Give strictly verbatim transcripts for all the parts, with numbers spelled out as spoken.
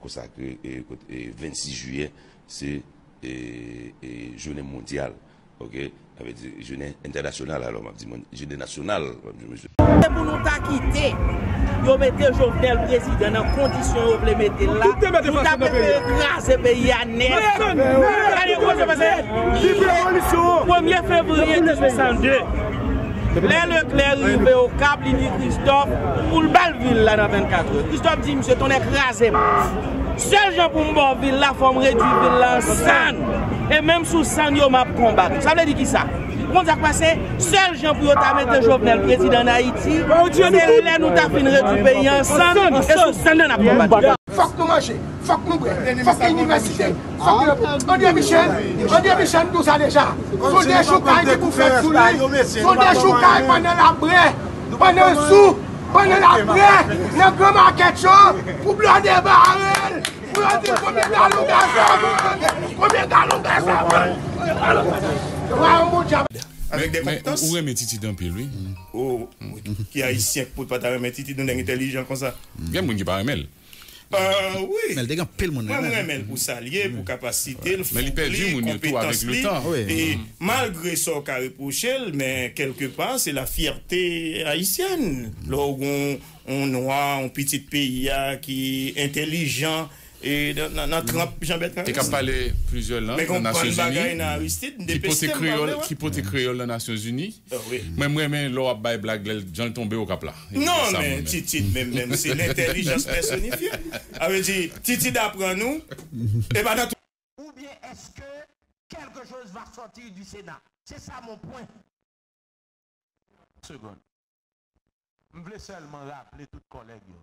Konsakre, e, kot, e, vennsis jiyè, se, e, e, jounen mondyal, oke? Sa vle di jounen entènasyonal, alò, m ap di moun, jounen nasyonal, m ap di moun. Se pou nou ta kite yo mete Jovenel prezidan nan kondisyon yo vle mete l la, nou ta prefere kraze peyi a nèt. Gade kote pase. Premye fevriye dizuit san de, lè Leclerc rive Okap, li di Christophe pou l ba l vil la nan vennkat è. Christophe di misye, tonnè kraze m. Sèl jan pou m ba w vil la, fò m redui vil la an sann. E menm sou sann yo, m ap konbat ou. Sa vle di kisa? Ou konn sa k pase? Sèl jan pou yo ta mete Jovenel prezidan ann Ayiti, se lè nou ta fin redui peyi a an sann, e sou sann nan n ap konbat. Fòk nou manje, fòk nou bwè, fòk gen inivèsite, fòk gen... André Michel, André Michel di w sa deja. Se yon dechoukay ki pou fèt sou li. Se yon dechoukay pandan l ap bwè, pandan l sou, pandan l ap bwè nan gran makèt yo, pou blòdè bare l, pou yo di l konbyen galon gaz la vann, konbyen galon gaz la vann. Wa yon bon djab. Avèk de konpetans. Ou renmen Titid anpil, wi. Oh, ki ayisyen k pou pa ta renmen Titid, nou nèg entèlijan konsa. Gen moun ki pa renmen l. Euh, wi. Men l te gen anpil moun renmen l. Mwen, mwen renmen l pou sa l ye, pou kapasite l, fòm li, konpetans li. E malgre sa w ka repwoche l, men kèlke pa, se la fierté haïtienne. Lè w gen yon nwa, yon pitit peyi a ki entèlijan, e nan, nan, nan tranp Jean Bertrand Aristide. E k ap pale plizyè lang nan Nasyonzini, ki pote kreyòl, ki pote kreyòl nan Nasyonzini. Mwen, mwen renmen lè w ap bay blag, lè l, jan l tonbe, ou k ap la. Non, men Titid menm, menm, se lentèlijans pèsonifye. Sa vle di, Titid aprann nou, e pa nan tout... Ou byen èske quelque chose va sortir du Sénat? Se sa mon pwen. Segonn. M vle sèlman raple tout kòlèg yo.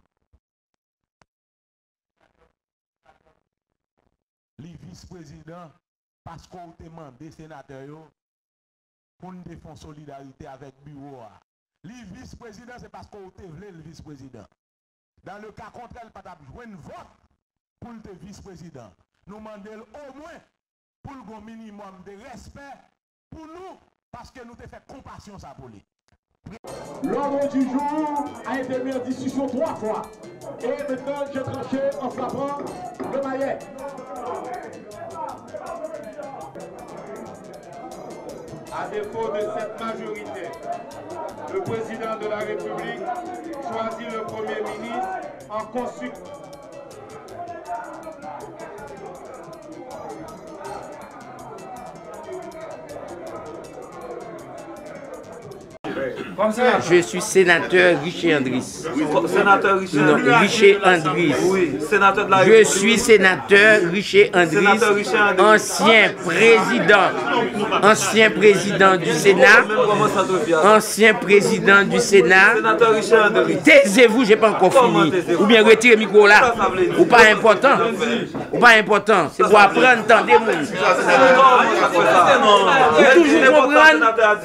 Li vis prezidan paske w te mande senatè yo pou n te fè yon solidarite avèk biwo a. Li vis prezidan, se paske w te vle l vis prezidan. Dans le cas contraire, li pa t ap jwenn vòt pou l te vis prezidan. Nou mande l omwen pou l gen yon minimòm de respè pou nou, paske nou te fè konpasyon sa pou li. L'ordre du jour a été mis en discussion trois fois. Et maintenant, j'ai tranché en frappant le maillet. À défaut de cette majorité, le président de la République choisit le Premier ministre en consultant. Je suis sénateur Richer Andris. Sénateur Richer Andris. Non, Richer Andris. Oui, sénateur de la République. Je suis sénateur Richer Andris, ancien président, ancien président du Sénat, ancien président du Sénat. Sénateur Richer Andris. Taisez-vous, j'ai pas encore fini. Ou bien retirez micro là. Ou pas important. Ou pa enpòtan, se pou aprann tande moun. Ou toujou konprann,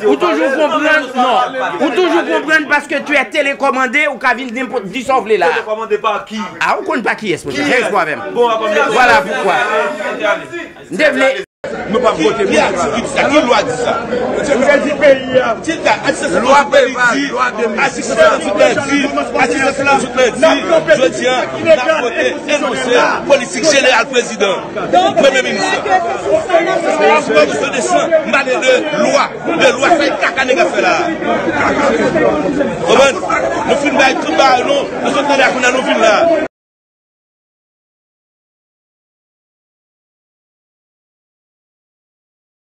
ou toujou konprann, non. Ou toujou konprann paske tu es télécommandé, ou ka vin nenpòt di sa w vle la. Télécommandé par qui? Ah, ou konn pa kiyès, monchè. Fè respè avè m. Voilà pourquoi. M te vle. Nou p ap vote pou li. Ki lwa di sa? Lwa pe di, atis sou lè di, atis sou lè di, jodi a, n ap vote enonse politik jeneral prezidan, premye minis la. Mwen, m sou de san, m pale de lwa, de lwa, sa e kaka nèg ap fè la. Konprann? Nou fin bay tout bagay nou, nou sot nan lè a kounye a nou vin la.